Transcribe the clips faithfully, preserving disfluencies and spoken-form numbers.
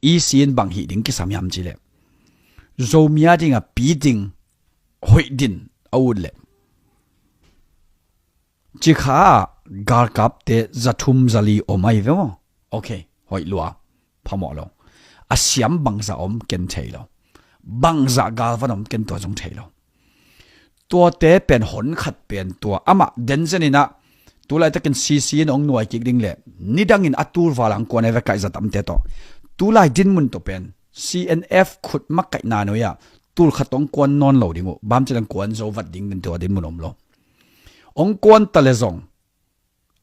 E C in bang hih ding kisam hiam cih leh, Zomi a dingah pi ding hoih din a ut leh, Cikha ah galkapte za thum za li om ahi ve maw? Ok, hoih lua, phamawh lo. A siam bangzah om ken thei lo. Bangzah galvan om ken tua zong thei lo. Tuate pen hon khat pen tua amah denzen inah, tulaitakin C C in hong nuai kik ding leh nidangin a tulval a hong kuan a ve kaihza tamte tawh, tulai dinmun tawh pen C N F khut makaihna nuai-ah tul khat hong kuan nawn lo ding uh. Bang hang cih leh kuan zo vat ding tua dinmun om lo. Hong kuan ta leh zong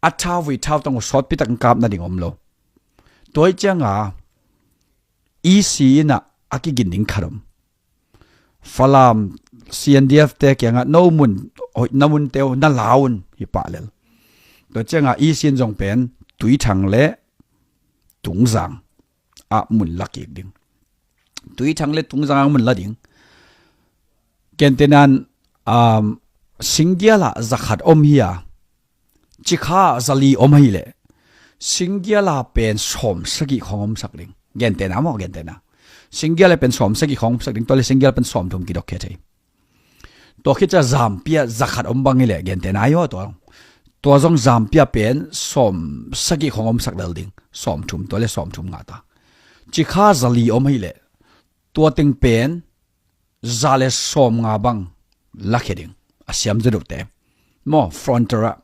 a thauvui thautang uh sawtpi takin kap nading om lo. Tua hi cianga E C inah a kigin ding khat om. Falam C N D F te kiangah no mun, hoih na munte uh na la un hi pah lel. Tua cianga E C in zong pen Tuithang le Tungzang ah mun la kik ding. Tuithang le Tungzang ah mun la ding. Gentehna-in, um, Singgial ah za khat om hi a, Cikha ah za li om ahih leh, Singgial ah pen sawm sagih khawng omsak ding. Gentehna maw, gentehna. Singgial ah pen sawm sagih khawng omsak ding, tua leh Singgial pen sawm thum kidok khia thei. Tua khit ciang Zampi ah za khat om bang hi leh, gentehna hi aw tua. Tua zong Zampi ah pen sawm sagih khawng omsak lel ding. Sawm thum, tua leh sawm thum ngah ta. Cikha za li om ahih leh, tua teng pen za le sawm nga bang lakhia ding. A siam zaw deuhte maw, frontier ah,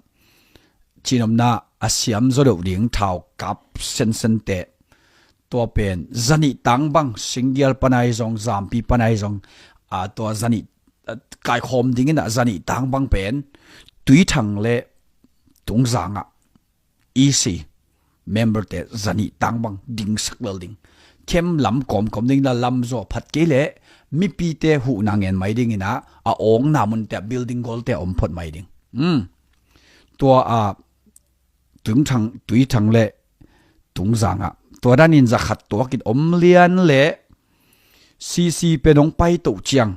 cihnopna a siam zaw deuh ding thaukap sensente, tua pen za nih tang bang, Singgial pan ahi zong, Zampi pan ahi zong, a, tua za nih, a, kaikhawm dingin ah za nih tang bang pen Tuithang le Tungzang ah E C memberte za nih tang bang dingsak lel ding. Khem lam kawmkawm ding, la lam zaw phat kei leh mipite huhna ngen mai dingin ah, a awngna munte ah building golte ah om phot mai ding. Hmm. Tua a, Tungthang, Tuithang le Tungzang ah tua danin za khat tuakin om lian leh C C pen hong pai toh ciang,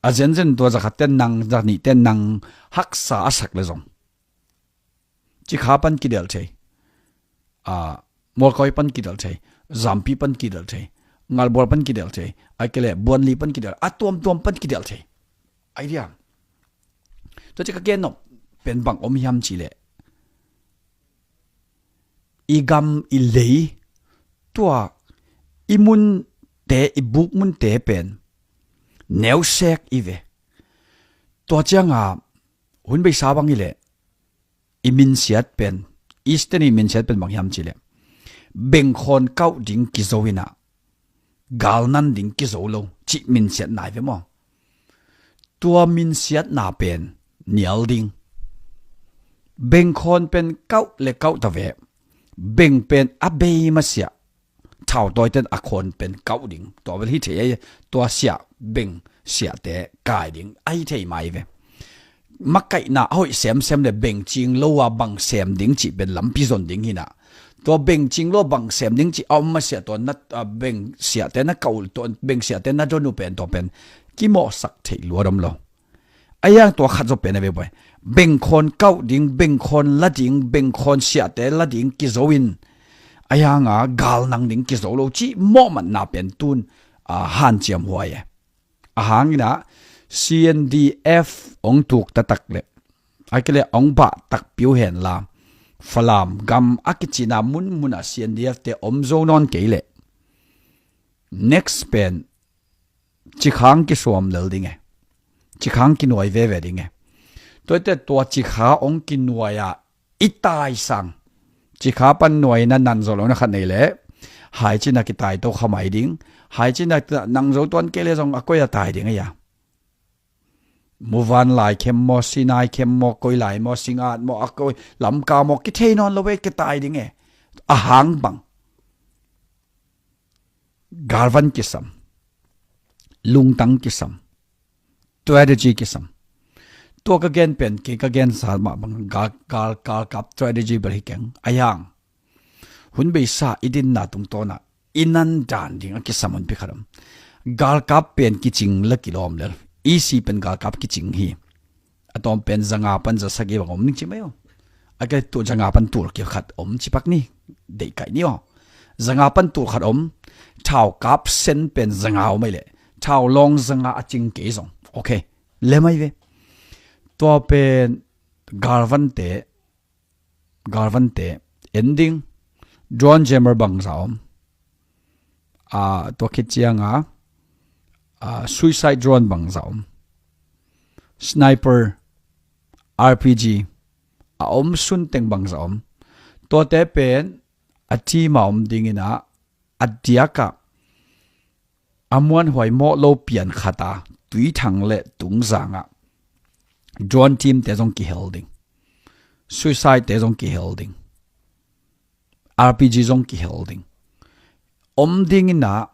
a zenzen tua za khat ten nang, za nih ten nang haksa a sak leh zong, Cikha pan kidel thei, a, Mualkawi pan kidel thei, Zampi pan kidel thei, Ngalbual pan kidel thei, ahih kei leh Buanli pan kidel, a tuamtuam pan kidel thei. Idea. Tua ci ka gen nop pen bang om hiam cih leh, i gam i lei, tua i munte, i buk munte pen neusek i ve. Tua cianga hun beisa bang hi leh, i minsiat pen, Eastern i minsiat pen bang hiam cih leh, bengkhawn kauh ding kizo inah, galnan ding kizo lo cih minsiat nai ve maw? Tua minsiatna pen nial ding. Bengkhawn pen kauh le kauh ta ve. Beng pen a bei masiah thautawiten a khawn pen kauh ding. Tua bel hi thei ei, tua siah beng siahte kai ding ahi thei mai ve. Makaihna a hoih semsem le beng cing lo a bang sem ding cih pen lampi zon ding hi nah. Tua beng cing lo a bang sem ding cih a om masiah tua na, a, beng siahte na kauh, tua beng siahte na don uh pen tua pen kimawhsak theih luat om lo. Ahi hang tua khat zaw pen a ve buai. Bengkhawn kauh ding, bengkhawn la ding, bengkhawn siahte la ding kizo in, ahi hanga galnang ding kizo lo cih mawhmatna pen tun, a, hanciam huai e. A hang inah C N D F hong tuk taktak leh, ahih kei leh hong bah takpi uh henla, Falam gam a kicihna munmun ah C N D F te om zo nawn kei leh, next pen Cikha hong kisuam lel ding e. Cikha hong kinuai veve ding e. Tua hi teh tua Cikha hong kinuai ah i tai sang, Cikha pan nuaina nan zawh lohna khat nei leh, Haicin ah kitai to kha mai ding. Haicin ah nang zo tuan kei leh zong a koi ah tai ding a hia? Muvanlai khem maw, Sinai khem maw, koi lai maw, Singat maw, a koi Lamka maw, kithei nawn lo e, kitai ding e. A hang bang? Galvan kisam, lungtang kisam, strategy kisam. Tua ka gen pen, kei ka gen sa mah bang gal, gal, galkap strategy bel hi keng. Ahi hang hun beisa i dinna tungtawn ah i nan dan ding a kisam hunpi khat om. Galkap pen kicing la kilawm lel. E C pen galkap kicing hi. A tawm pen zanga pan zasagih bang om ning ci mai aw. A kei tua zanga pan tul khat om ci pak ni. Deihkaih ni aw. Zanga pan tul khat om. Thau kap sen pen zanga om ei leh thau lawng zanga a cing kei zong, okay, lem ai ve. Tua pen galvante, galvante en ding. Drone jammer bangza om. Ah, tua khit cianga, ah, suicide drone bangza om. Sniper, R P G a om sunteng bangza om. Tuate pen a team a om dingin ah, a diakah a muanhuai mawh lo pian khata Tuithang le Tungzangah drone team te zong kihel ding. Suicide te zong kihel ding. R P G zong kihel ding. Om dingin ah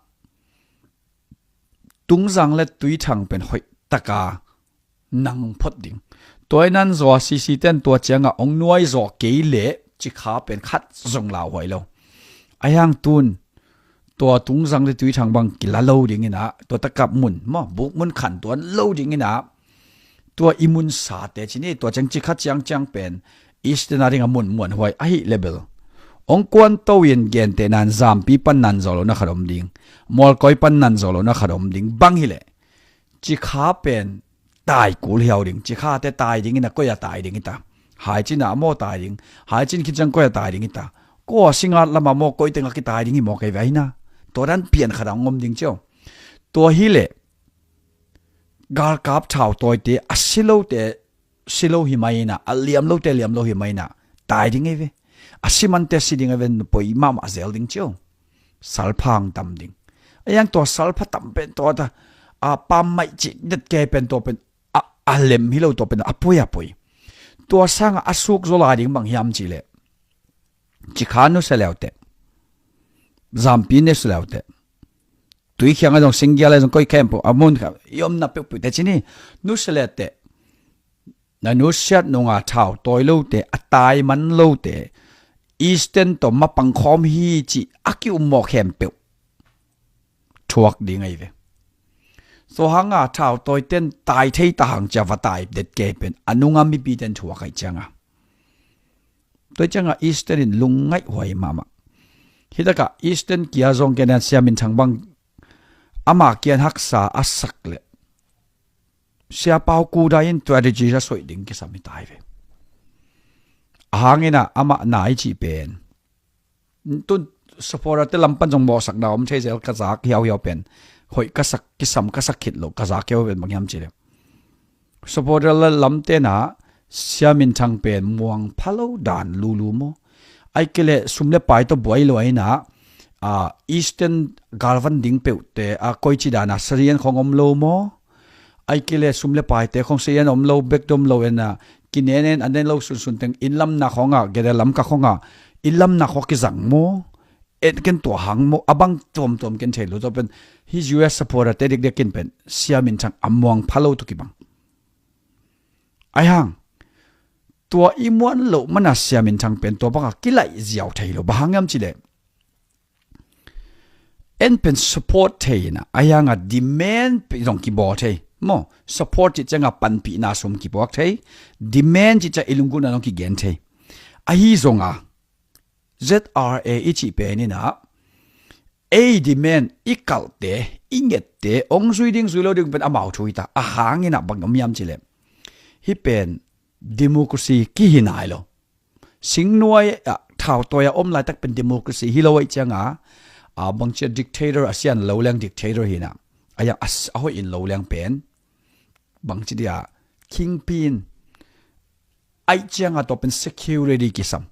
Tungzang le Tuithang pen hoih taka nang phot ding. Tua i nan zaw a C C ten tua cianga ong nuai zaw kei leh Cikha pen khat zong lauhuai lo. Ahiang tun tua Tungzang le Tuithang bang kila lo dingin ah, tua takap mun maw, buk mun khan tuan lo dingin ah, tua i mun sate ci ni, tua ciang Cikha ciangciang pen Eastern a ding a mun muanhuai ahi level. Ong kuan to in gente nan Zampi pan nan zaw lo na khat om ding, Mualkoi pan nan zaw lo na khat om ding bang hileh Cikha pen tai kul hiau ding. Cikhate tai dingin a koi a tai ding ita. Haicin a maw tai ding. Haicin khit ciang koi a tai ding ita. Kua singat lama maw koi teng a kitai ding hi maw kei ve ahi na. Tua dan pian khat a ong om ding cio. Tua hileh galkap thau tawite a si lote si lo hi mai ina, a liam lote liam lo hi mai ina, tai ding ei ve. A si mante si ding ei ve, poi mahmah zel ding cio. Salpha ang tam ding. Ahiang tua salpha tam pen tua ta, a pam maih cik det kei pen tua pen a, a lem hi lo tua pen a poi a poi. Tua sanga a suk zaw lai ding bang hiam ci leh Cikha nusia leute, Zampi nusia leute, Tuikhiang a zong, Singgial a zong, koi khempeuh a mun kha i omna peuhpeuh te ci ni, nusia leute, na nusiat nunga thau tawi lote, a tai man lote, Eastern tawh mapang khawm hi ci a ki-um maw khempeuh thuak ding ahi ve. Tua hanga thau tawiten tai thei ta hang cia va tai det kei pen a nunga mipiten thuak ahi cianga. Tua cianga Eastern in lungngaih huai mahmah. Hitakah Eastern kia zong kenen Sia Min Thang bang ama kian haksa a sak leh Sia Pau Kudai in strategy a soih ding kisam hi tai ve. Ahangina amah nai cih pen tun supporter te lam pan zong mawhsakna om thei zel ka zak hiauhiau pen. Hoih ka sak, kisam ka sak khit lo ka zak hiau pen bang hiam cih leh supporter lamte na Sia Min Thang pen muang pha lo dan lulu maw? Ai kei leh sum le pai tawh buai lo aina, a, Eastern galvan ding peuhte a koici dana sarian khong om lo maw? Ai kei leh sum le paite khong sarian om lo, bek dom lo ena, kinenen a nen lo sunsun teng inn lamna khonga, gede lamka khonga inn lamna khong kizang maw? En ken tua hang maw, a bang tuamtuam ken thei lo. Tua pen hi U S supporter te dikdek kin pen Sia Min Thang a muang pha lo tu kibang. Ai hang tua i muan lo mana Sia Min Thang pen tua banga kilaih ziau thei lo. Bang hang hiam cih leh en pen support thei ina, ai hanga demand pen zong kibawl thei maw? Support cih cianga panpihna sum kipuak thei, demand cih ciang i lunggulhna zong kigen thei. Ahi zonga Z R A i cih pen ina, ei demand, i kalhte, i ngette, ong zui ding zui lo ding pen amau thu hi ta. Ahangina bang om hiam cih leh hi pen democracy kihi nai lo. Singnuai ah thau tawi a om laitak pen democracy hi lo ahi cianga, a, bangci a dictator a sian lo leng dictator hina. Ahi a, a hoih in lo leng pen bangci dia kingpin ahi cianga tua pen security kisam.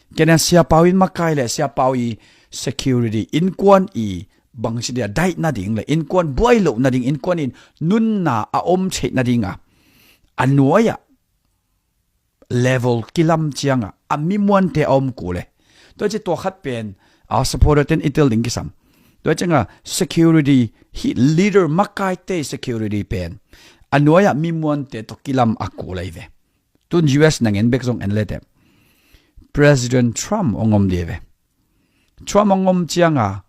Kenen Sia Pau in makai le Sia Pau i security, innkuan i bangci dia daih nading le innkuan buai loh nading, innkuan in nunna a om theih nadinga a nuai-ah level kilam cianga a mi muante a om kul e. Tua ci tua khat pen a supporter ten i tel ding kisam. Tua cianga security hi leader makaite security pen a nuai-ah mi muante tawh kilam a kul ahi ve. Tun U S nangen bek zong en leteh President Trump ong om dih ve. Trump ong om cianga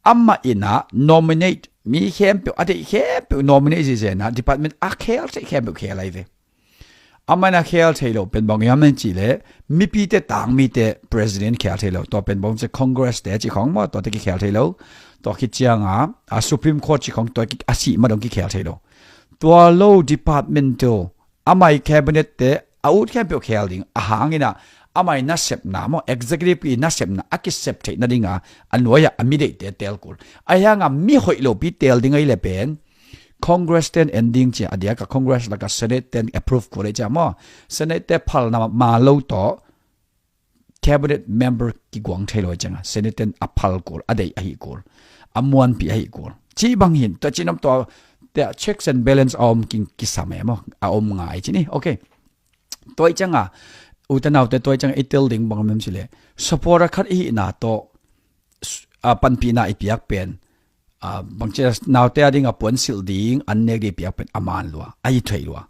amah ina nominate mi khempeuh, a deih khempeuh nominate zizena department a khel theih khempeuh khel ahi ve. Amah ina khel thei lo pen bang hiam en cih leh mipite tangmite president khel thei lo. Tua pen bang ci Congress te ci khong maw, tuate kikhel thei lo. Tua khit cianga a Supreme Court cih khong tua a sih ma dong kikhel thei lo. Tua lo department tu amah i cabinet te a ut khempeuh khel ding a hangin ah amah i nasepna maw, executive i nasepna a kisep theih nadinga a nuai-ah a mi deihte tel kul. Ahi hanga mi hoih lopi tel ding ahi le pen Congress ten en ding ci a, diaka Congress laka Senate ten approve kul ahi ciang maw, Senate te phalna ma lo tawh cabinet member kiguang thei lo ahi cianga Senate ten a phal kul, a deih ahi kul, a muanpi ahi kul. Ci bang hin tua cinom tua te checks and balance a om king kisam e maw, a om ngai ci ni. Ok. Tua ahi cianga ute naute, tua ahi cianga i tel ding bang om em ci le, supporter khat i hihna tawh a panpihna i piak pen, a, bangci naute a dinga puansilh ding an nek ding i piak pen a man lua, a hi thei lua.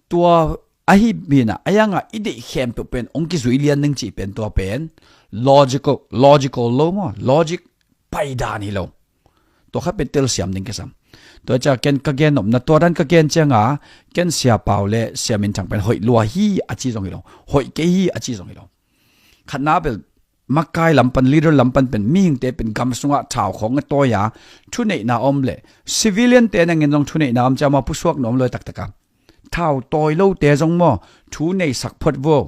Tua ahi mina a yanga i deih khempeuh pen ong kizui lian ning cih pen tua pen logical, logical lo maw, logic paidan hi lo. Tua khat pen telsiam ding kisam. Tua ciang ken ka gen nopna tua dan ka gen cianga ken Sia Pau le Sia Min Thang pen hoih lua hi a ci zong hi lo, hoih kei hi a ci zong hi lo. Khatna bel makai lam pan, leader lam pan pen mihingte pen gam sungah thau khong a tawi a, thuneihna om le civilian te nangin zong thuneihna om ciama pusuak nuam lo taktak a, thau tawi lote zong maw thu nei sak phot vo.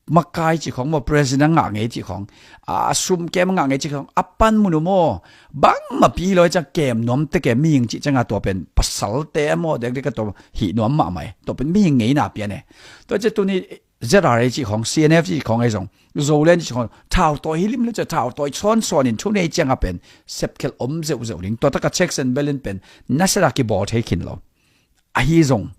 Makai cih khong maw, president a ngah ngei cih khong, a sum kem a ngah ngei cih khong, a panmun uh maw, bangmah pi lo ciang kem nuam tek e. Mihing cih cianga tua pen pasalte maw, dekdek a tua hih nuam mahmah e. Tua pen mihing ngeina pian e. Tua ciang tuni Z R A cih khong, C N F cih khong ahi zong, Zoland cih khong, thau tawi hi lim le ciang thau tawi sawnsawn in thunei cianga pen sepkhelh om zeuhzeuh ding. Tua taka checks and balance pen nasia a kibawl thei khin lo. Ahi zong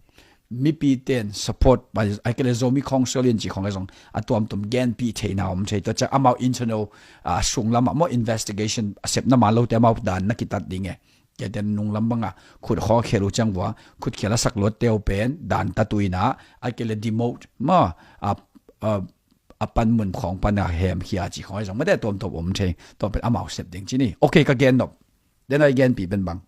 mipi ten support bai, ahi kei le Zomi Council in cih khong ahi zong a tuamtuam genpih theihna om thei. Tua ciang amau internal, a, sunglamah maw investigation a sepna man lote amau dan na kitat ding e. Kei ten nunglam banga khut khawkhel uh ciang vua, khut khial a sak luatte uh pen dan tat uh ina, ahi kei le demote maw, a, a, a panmun khong pana hemkhia cih khong ahi zong mate tuamtuam om thei. Tua pen amau sep ding ci ni. Ok, ka gen nop. Den a i genpih pen bang,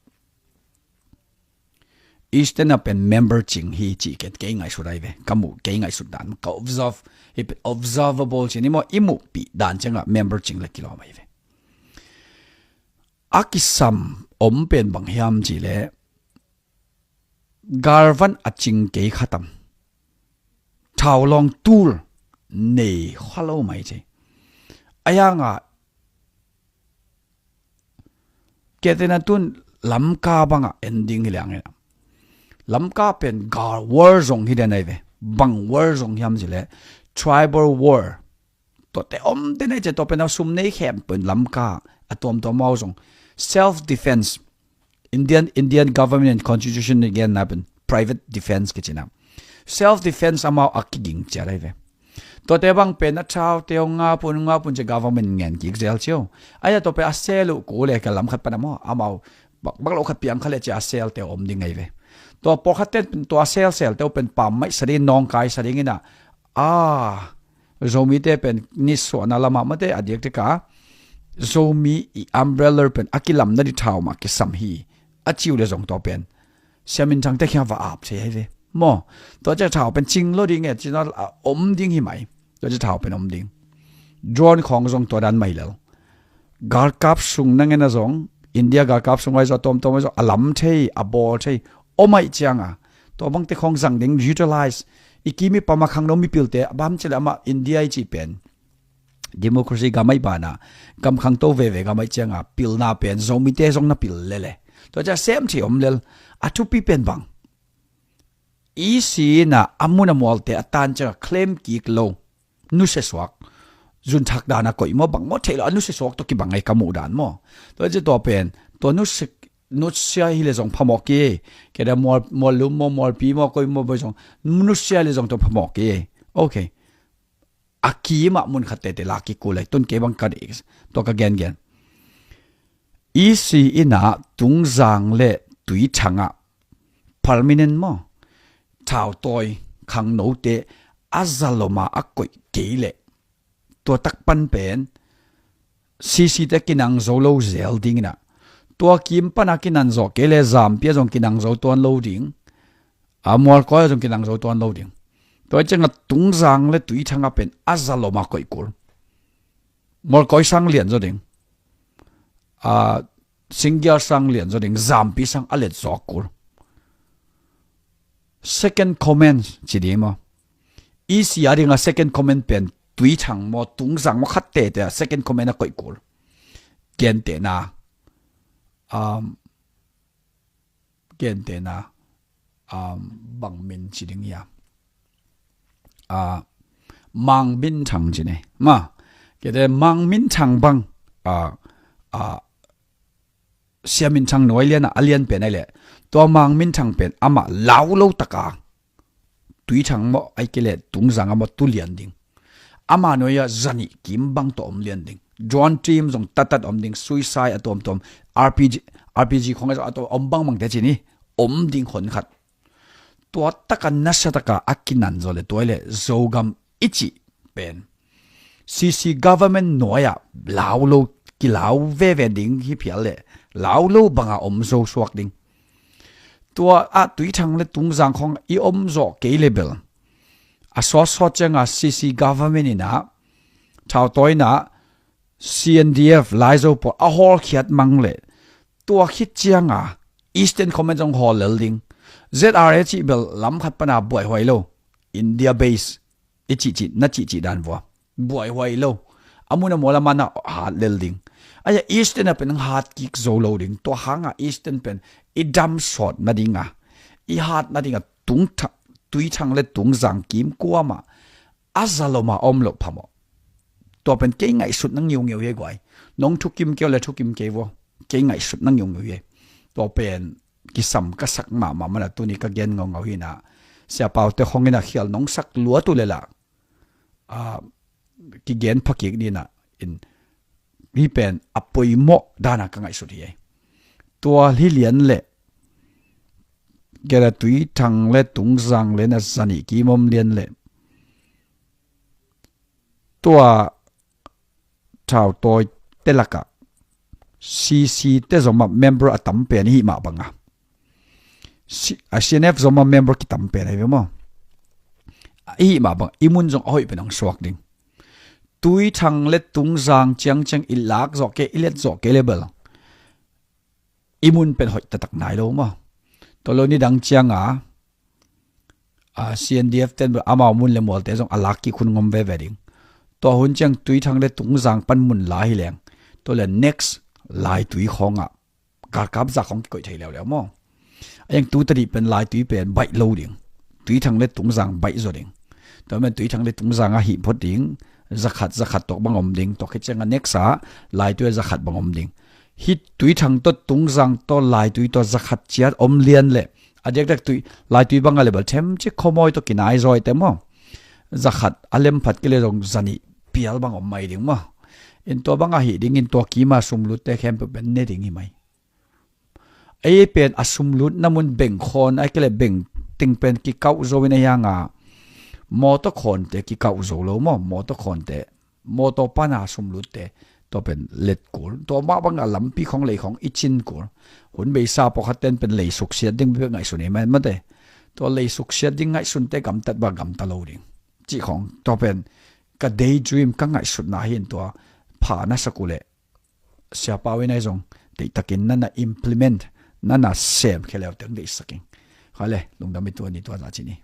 Eastern a pen member cing hi cih ken kei ngaihsut ahi ve. Ka muh kei ngaihsut dan ka observe, hi pen observable ci ni maw, i muhpih dan cianga member cing le kilawm ahi ve. A kisam om pen bang hiam cih le galvan a cing kei khatam, thau lawng tul nei kha lo mai thei. A yanga kei tena tun Lamka banga en ding hi liang ina, Lamka pen gal war zong hi den ahi ve. Bang war zong hiam cih le tribal war. Tuate om den ahi ciang tua pen a sum nei khem pen Lamka a tuamtuam amau zong self defense. Indian, Indian government and constitution i genna pen private defense kici na. Self defense amau a kiging ciat ahi ve. Tuate bang pen a thaute hong ngapun ngapun ci government ngen kik zel cio. Ahi a tua pen a sel uh ku le ka lam khat pan a maw, amau bak, bak lo khat piang kha le ci a selte om ding ahi ve. Tua pawlkhat ten tua sel selte uh pen pam maih sa ding, nawngkai sa ding ina, a, Zomite pen nisuahna lamah mate a diakdika Zomi i umbrella pen a kilamna di thau mah kisam hi a ciu le zong tua pen Sia Min Thang te khiang va ap thei ahi ve maw. Tua ciang thau pen cing lo ding e, cina a om ding hi mai. Tua ciang thau pen om ding. Drone khong zong tua dan mai lel. Galkap sung nangen a zong, India galkap sung ahi zong a tuamtuam ahi zong a lam thei, a bawl thei om ahi cianga tua bangte khong zang ding, utilize. I kim i pama khangno mipilte a bam cih le amah India i cih pen democracy gam ahi bana, gam khangto veve gam ahi cianga pilna pen Zomite zong na pil lele. Tua ciang sem thei om lel. A thupi pen bang, E C ina a mun a mualte a tan cianga claim kik lo, nusia suak, zunthak dana koih maw, bang maw theih lo, a nusia suak tawh kibang ahi ka muh dan maw. Tua ciang tua pen tua nusia, nusia hi le zong phamawh kei. Kei da mual, mual lum maw, mualpi maw, koi maw, boi zong nusia hi le zong tua phamawh kei. Ok. A kimah mun khat tete la kikul ahi tun kei bang ka deih tua ka gengen. E C ina Tungzang le Tuithangah permanent maw, thautawi khangnote a zaloma a koih kei leh tua tak pan pen C C te kinang zo lo zel ding ina, tua kim pana kinan zawh kei le Zampia zong kinang zo tuan lo ding. A, Mualkawi a zong kinang zo tuan lo ding. Tua cianga Tungzang le Tuithangah pen a zaloma koih kul. Mualkawi sang lian zo ding. a, singgial sang lian zaw ding, zampi sang a let zawk kul. Second command ci ding maw? E C a dinga second command pen Tuithang maw, Tungzang maw, khat tete a second command a koih kul. Gentehna, um, gentehna, um, bang min ci ding hia? Ah, Mang Min Thang ci ni. Ma, kete Mang Min Thang bang, ah, ah, Sia Min Thang nuai lian a, a lian pen ai leh. Tua Mang Min Thang pen amah lau lo taka Tuithang maw, ai kei leh Tungzang a maw, tu lian ding. Ama nuai a zanih kim bang tawh om lian ding. Drone team zong tatat om ding, suicide a tuamtuam, R P G, R P G khong a zong a tuam om bangbangte ci ni, om ding hon khat. Tua taka nasa taka a kinan zaw le tua le Zogam i cih pen C C government nuai ah lau lo, kilau veve ding hi phial le lau lo banga om zo suak ding. Tua ah Tuithang le Tungzang khong i om zawh kei le bel a sawtsawt cianga C C government in ah thautawina C N D F Laizo pawl a hawlkhiat mang le tua khit cianga Eastern Command zong hawl lel ding. Z R A cih bel lam khat pana buaihuai lo. India base i cihcih, na cihcih dan vua buaihuai lo. A mun a mual a mana hat lel ding. Aia Eastern a pen hat kik zo lo ding. Tua hanga Eastern pen i dam sawt nadinga, i hat nadinga Tungtha-, Tuithang le Tungzang kim kuama a zaloma om loh phamawh. Tua pen kei ngaihsut na ngiungiu hi guai. Nong thukim kei uh le thukim kei vua, kei ngaihsut na ngiungiu hi. Tua pen kisam ka sak mahmah mana tuni ka gen ngaungau hina. Siapaute khongina khial nong sak luat uh le lah, ah, kigen phakik dina in hi pen a poimawh dana ka ngaihsut hi. Tua hi lian le kera Tuithang le Tungzang le na zanih kim om lian le tua thautawi te lakah C C te zomah member a tam pen i hih mah banga, C-, a C N F zomah member kitam pen ahi ve maw? I hih mah bang i mun zong a hoih pen hong suak ding. Tuithang le Tungzang ciangciang i lak zawh kei, i let zawh kei le bel i mun pen hoih taktak nai lo maw? Tua lo nidang cianga, a, C N D F ten bel amau mun le mualte zong a lak kik hun ngom veve ding. Tua hun ciang Tuithang le Tungzang pan mun la hi leng, tua le next Laitui khawngah galkap zak khawng kikoih thei leuleu maw? A iang tu tadih pen Laitui pen baih lo ding. Tuithang le Tungzang baih zaw ding. Tua men Tuithang le Tungzang a hih phot ding. Zakhat, zakhat tawh bang om ding. Tua khit cianga next a Laitui a zakhat bang om ding. Hih Tuithang tawh Tungzang tawh Laitui tawh zakhat ciat om lian le a diakdiak Tui, Laitui banga le bel themcik khuamawi tawh kinai zawi te maw? Zakhat a lem phat kei le zong zanih pial bang om mai ding maw? In tua banga hih dingin tua kima sumlutte khempeuh pen ne ding hi mai. Ei pen a sumlutna mun beng khawn ai kei le beng ting pen kikauh zo in a hianga mawtaw khawnte kikauh zo lo maw? Mawtaw khawnte, mawtaw pana sumlutte tua pen let kul. Tua mah banga lampi khawng lei khawng i cin kul. Hun beisa pawlkhat ten pen lei suksiat ding bek ngaihsun ei mah mate. Tua lei suksiat ding ngaihsunte gamtat bang gamta lo ding cih khawng tua pen ka daydream, ka ngaihsutna hi in tua pha na sak uh leh Siapa uh in ahi zong deihtakin nana implement, nana sem khia leuteng deihsak ing. Kha le, lungdam i tua ni tua za ci ni.